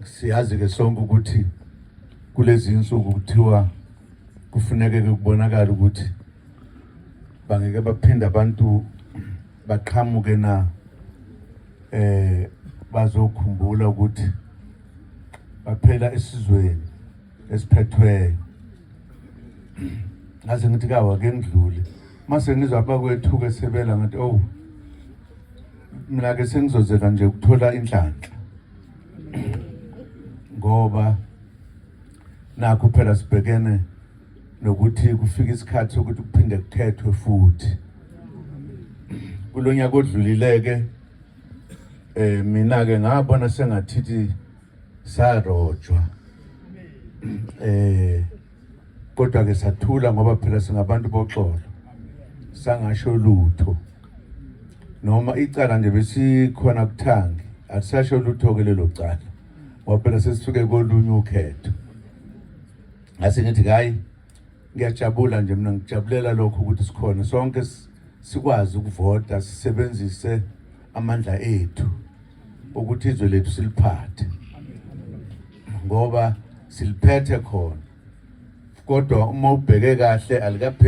Siyazi ke sonke ukuthi kulezi insuku kuthiwa kufuneke ke kubonakala ukuthi bangeke baphinde abantu baqhamuke na bazokhumbula ukuthi baphela esizweni esiphethweyo. Ngase ngithi kawa ke ngidlule, mase ngizwa abakwethu-ke sebela, ngathi oh, mina ke sengizozela nje ukuthola inhlanhla, ngoba nakho phela sibhekene nokuthi kufika isikhathi sokuthi kuphinde kukhethwe futhi. Kulonyaka odlulileke mina ke ngabona sengathithi sarojwa, kodwa ke sathula ngoba phela singabantu boxolo, sangasho lutho noma icala nje besikhona kuthangi, akusasho lutho ke lelo cala ngoba phela sesifike kolunye ukhetho. Ngase ngithi hayi, ngiyajabula nje mina, ngijabulela lokho ukuthi sikhona sonke, sikwazi ukuvota, sisebenzise amandla ethu ukuthi izwe lethu siliphathe, ngoba siliphethe khona, kodwa uma ubheke kahle alikapheli.